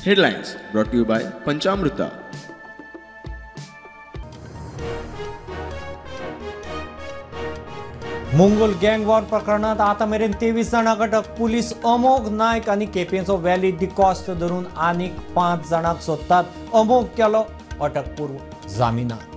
Headlines brought to you by Panchamruta. Mongol gang war प्रकरणात आतां मेरेन 23 जाणांक अटक. पुलीस अमोघ नायक आनी केपेंचो वॅली डिकॉस्ट धरून आनीक 5 जाणांक सोदतात. अमोघ केलो अटकपूर्व जामिनाक.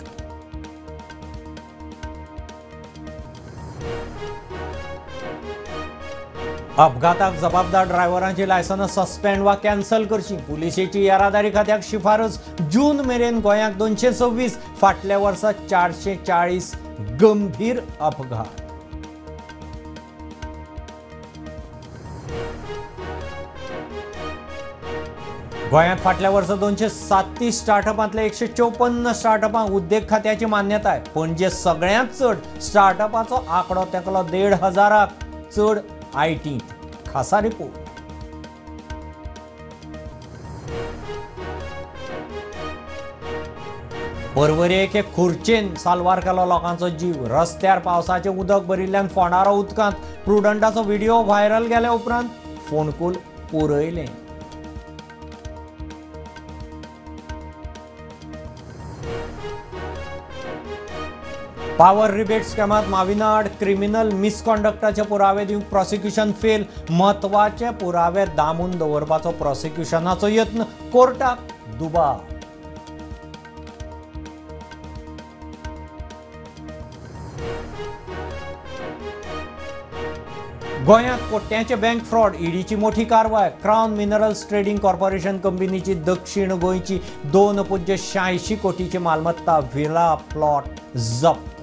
अपघाताक जबाबदार ड्रायव्हरांची लायसनां सस्पेंड वा कॅन्सल करची. पुलिशेची येरादारी खात्याक शिफारस. जून मेरेन गोंयाक 226, फाटल्या वर्सा 440 गंभीर अपघात. गोंयांत फाटल्या वर्सा 237 स्टार्टअपांतले 154 स्टार्टअपांक उद्देग खात्याची मान्यताय. पणजे सगळ्यांत चड स्टार्टअपाचो आंकडो तेंकलो 1500 चड. IT खासा रिपोर्ट. पर्वरी एके खुर्चेन साल्वार केलो लोकांचो जीव. रस्त्यार पावसाचें उदक भरिल्ल्यान फोंडारो उदकांत. प्रुडंटाचो व्हिडिओ व्हायरल गेल्या उपरांत फोंडकूल पुरयलें. पावर रिबेट स्कॅमात माविना आड क्रिमिनल मिसकॉन्डक्टाचे पुरावे दिवंक प्रॉसिक्युशन फेल. म्हत्वाचे पुरावे दामून दवरपाचो प्रॉसिक्युशनाचो यत्न. कोर्टाक दुबाव. गोंयांत कोट्यांचे बँक फ्रॉड. ईडीची मोठी कारवाय. क्राउन मिनरल्स ट्रेडिंग कॉर्पोरेशन कंपनीची दक्षिण गोंयची 2.86 कोटीची मालमत्ता विला प्लॉट जप्त.